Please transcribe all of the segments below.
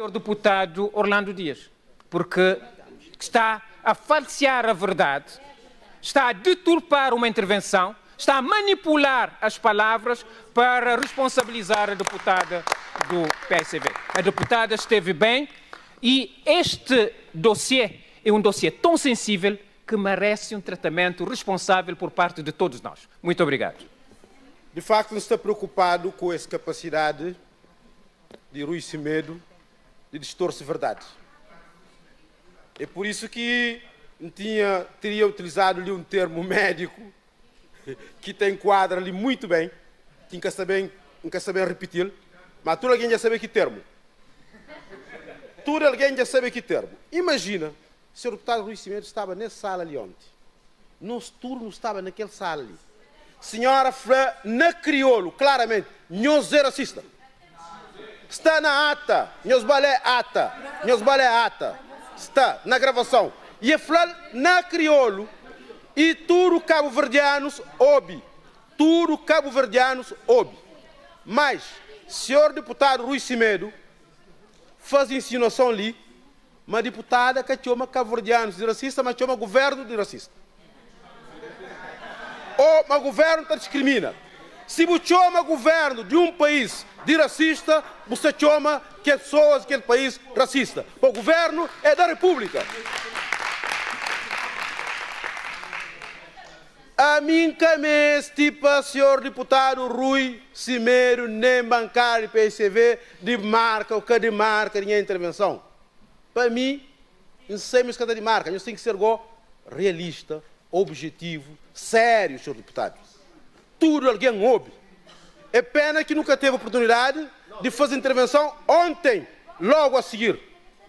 Senhor deputado Orlando Dias, porque está a falsear a verdade, está a deturpar uma intervenção, está a manipular as palavras para responsabilizar a deputada do PSV. A deputada esteve bem e este dossiê é um dossiê tão sensível que merece um tratamento responsável por parte de todos nós. Muito obrigado. De facto, não está preocupado com essa capacidade de Rui Semedo de distorcer verdade. É por isso que tinha, teria utilizado ali um termo médico que te enquadra ali muito bem, tinha que saber, que saber repetir, mas tudo alguém já sabe que termo. Tudo alguém já sabe que termo. Imagina, o senhor deputado Rui Semedo estava nessa sala ali ontem. Nosso turno estava naquela sala ali. Senhora Flá, na crioulo, claramente, nós é racista. Está na ata. Nós balé ata. Nós balé ata. Está na gravação. E a Flá na crioulo e tudo cabo-verdianos ouve. Tudo cabo-verdianos ouve. Mas, senhor deputado Rui Semedo faz insinuação ali, uma deputada que chama cabo-verdianos de racista, mas chama governo de racista. Ou o governo te discrimina. Se você chama governo de um país de racista, você chama que as pessoas daquele país racista. O governo é da República. A mim cames, tipo, senhor deputado Rui Cimeiro, nem bancário PSV, de marca, o que de marca, minha intervenção. Para mim, não sei mas cada de marca, nós tem que ser go realista, objetivo, sério, senhor deputado. Tudo alguém ouve. É pena que nunca teve oportunidade de fazer intervenção ontem, logo a seguir.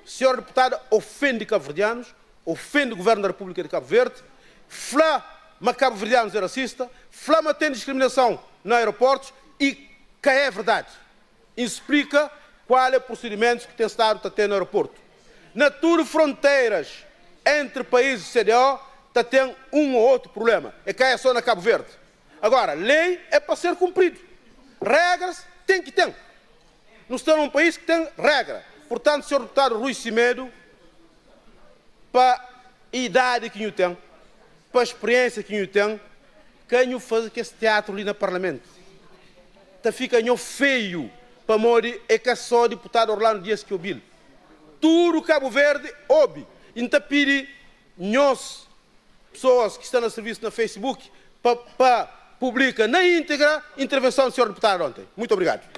Senhor deputado ofende cabo-verdianos, ofende o governo da República de Cabo Verde, flá, mas cabo-verdianos é racista, flá, mas tem discriminação nos aeroportos e que é verdade. Explica qual é o procedimento que tem estado a ter no aeroporto. Na tudo fronteiras entre países CDO, está tendo um ou outro problema. É que é só na Cabo Verde. Agora, lei é para ser cumprido. Regras tem que ter. Nós estamos num país que tem regra. Portanto, senhor deputado Rui Semedo, para a idade que eu tenho, para a experiência que eu tenho, quem o faz que esse teatro ali no Parlamento? Tá fica feio para morrer é que é só o deputado Orlando Dias que ouviu. Tudo Cabo Verde ouve. Então pede nós, pessoas que estão a serviço no Facebook, para publica na íntegra a intervenção do senhor deputado ontem. Muito obrigado.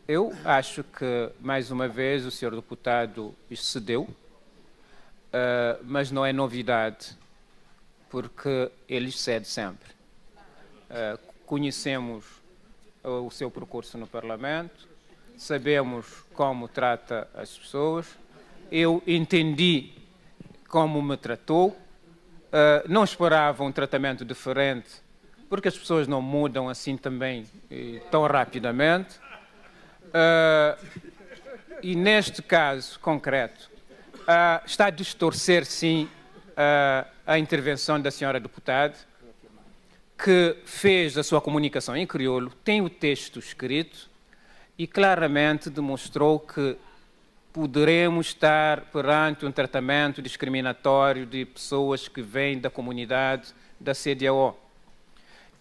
Eu acho que, mais uma vez, o senhor deputado excedeu, mas não é novidade, porque ele excede sempre. Conhecemos o seu percurso no Parlamento, sabemos como trata as pessoas, eu entendi como me tratou, não esperava um tratamento diferente, porque as pessoas não mudam assim também tão rapidamente. E neste caso concreto, está a distorcer, sim, a intervenção da senhora deputada, que fez a sua comunicação em crioulo, tem o texto escrito e claramente demonstrou que poderemos estar perante um tratamento discriminatório de pessoas que vêm da comunidade da CDAO.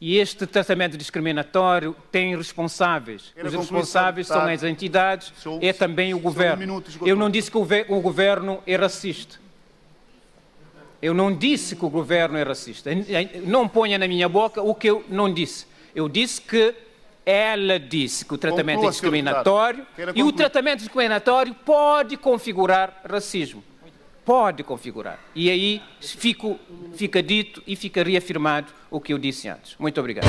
E este tratamento discriminatório tem responsáveis. Os responsáveis são as entidades, é também o governo. Eu não disse que o governo é racista. Eu não disse que o governo é racista. Não ponha na minha boca o que eu não disse. Eu disse que ela disse que o tratamento é discriminatório e o tratamento discriminatório pode configurar racismo. Pode configurar. E aí fica dito e fica reafirmado o que eu disse antes. Muito obrigado.